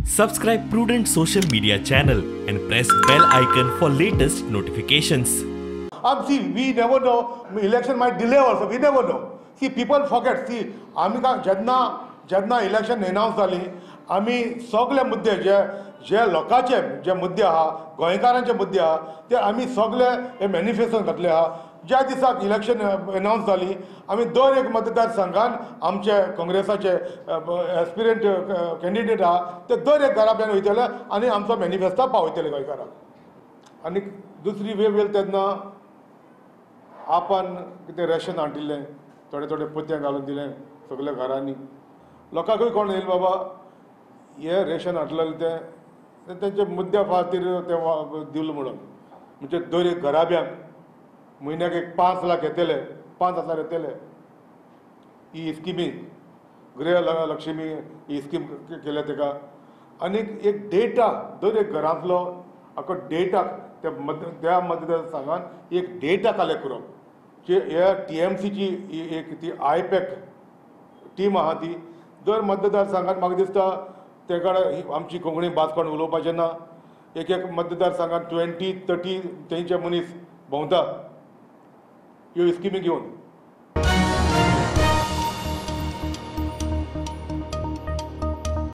Subscribe Prudent Social Media channel and press bell icon for latest notifications. See, we never know. Election might delay also. We never know. See, people forget. See, आमी जेन्ना जेन्ना election announce जाली, आमी सगळे मुद्दे जे जे लोकांचे जे मुद्दे आहा, गोंयकारांचे मुद्दे आहा, ते आमी सगळे हे मॅनिफेस्टोन घातले आहा. ज्या दिसाक इलेक्शन एनावन्स जाली, आमी दर एक मतदारसंघान आमचे काँग्रेसाचे एस्पिरंट कॅन्डिडेट आहा ते दर एक घराब्यान वयतले आनी आमचो मॅनिफेस्टो पावयतले गोंयकारांक. आनी दुसरी वेव येयली तेन्ना आपण कितें रेशन हाडिल्लें, थोडे थोडे पोतयां घालून दिलें सगल्या घरांनी. लोकांकूय कोण येयलें बाबा हे रेशन हाडलेलें तें तेंच्या मुद्द्या खातीर तें दिलें म्हणून. म्हणजे दर एक घराब्यांक म्हयन्याक एक 5 लाख येतले, 5,000 येतले. ही स्किमी गृह लक्ष्मी ही स्कीम केल्या तेका. आनी एक डेटा दर एक घरांतलो आखो डेटा त्या मतदारसंघान एक डेटा कलेक्ट करप. जे ह्या टीएमसीची एक ती आयपॅक टीम आहा ती दर मतदारसंघान म्हाका दिसता ते कडेन आमची कोंकणी भास कोण उलोवपाचें ना. एक एक मतदारसंघान 20-30 तेंचे मनीस भोंवता ह्यो स्किमी घेवन.